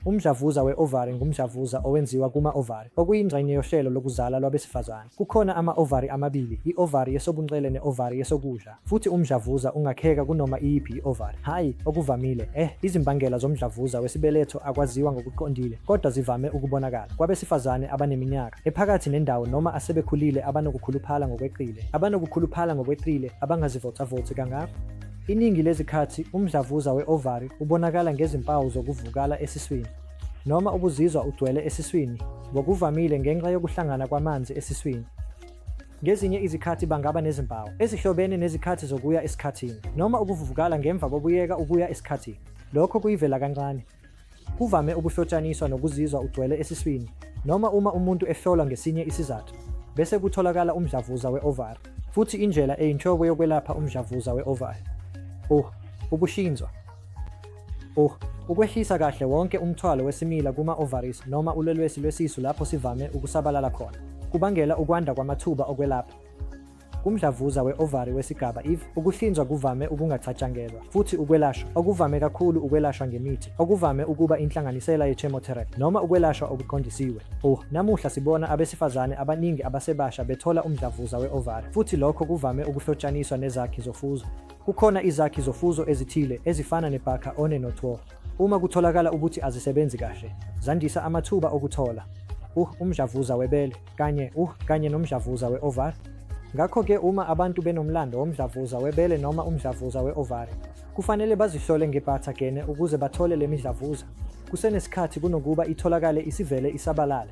Umdlavuza we-ovary ngumdlavuza owenziwa kuma-ovary, okuyingxenye yohlelo lokuzala lwabesifazane. Kukhona ama-ovary amabili, i-ovary yesobunxele ne-ovary yesokudla, futhi umdlavuza ungakheka kunoma iyiphi i-ovary. Hhayi okuvamile, eh Izimbangela zomdlavuza wesibeletho akwaziwa ngokuqondile, kodwa zivame ukubonakala kwabesifazane abaneminyaka ephakathi nendawo noma asebekhulile abanokukhuluphala ngokweqile, abanokukhuluphala ngokweqile abangazivocavoci kangako. Iningi lezikhathi, umdlavuza we-ovary ubonakala ngezimpawu zokuvukala esiswini noma ukuzizwa ugcwele esiswini, ngokuvamile ngenxa yokuhlangana kwamanzi esiswini. Ngezinye izikhathi bangaba nezimpawu ezihlobene nezikhathi zokuya esikhathini noma ukuvuvukala ngemva kokuyeka ukuya esikhathini. Lokho kuyivela kancane. Kuvame ukuhlotshaniswa nokuzizwa ugcwele esiswini noma uma umuntu ehlolwa ngesinye isizathu bese kutholakala umdlavuza we-ovary. Futhi indlela eyinhloko yokwelapha umdlavuza we-ovary ukuhlinzwa. Ukwehlisa kahle wonke umthwalo wesimila kuma-ovaries noma ulwelwesi lwesisu lapho sivame ukusabalala khona, kubangela ukwanda kwamathuba okwelapha. Kumdlavuza we-ovary wesigaba iv, ukuhlinzwa kuvame ukungacatshangelwa, futhi ukwelashwa okuvame kakhulu ukwelashwa ngemithi, okuvame ukuba inhlanganisela ye-chemotherapy noma ukwelashwa okuqondisiwe. Namuhla sibona abesifazane abaningi abasebasha bethola umdlavuza we-ovary, futhi lokho kuvame ukuhlotshaniswa nezakhi zofuzo. Kukhona izakhi zofuzo ezithile ezifana ne-BRCA one no-two. Uma kutholakala ukuthi azisebenzi kahle, zandisa amathuba okuthola umdlavuza webele kanye kanye nomdlavuza we-ovary. Ngakho-ke uma abantu benomlando womdlavuza webele noma umdlavuza we-ovary, kufanele bazihlole nge-BRCA gene ukuze bathole le midlavuza kusenesikhathi kunokuba itholakale isivele isabalale.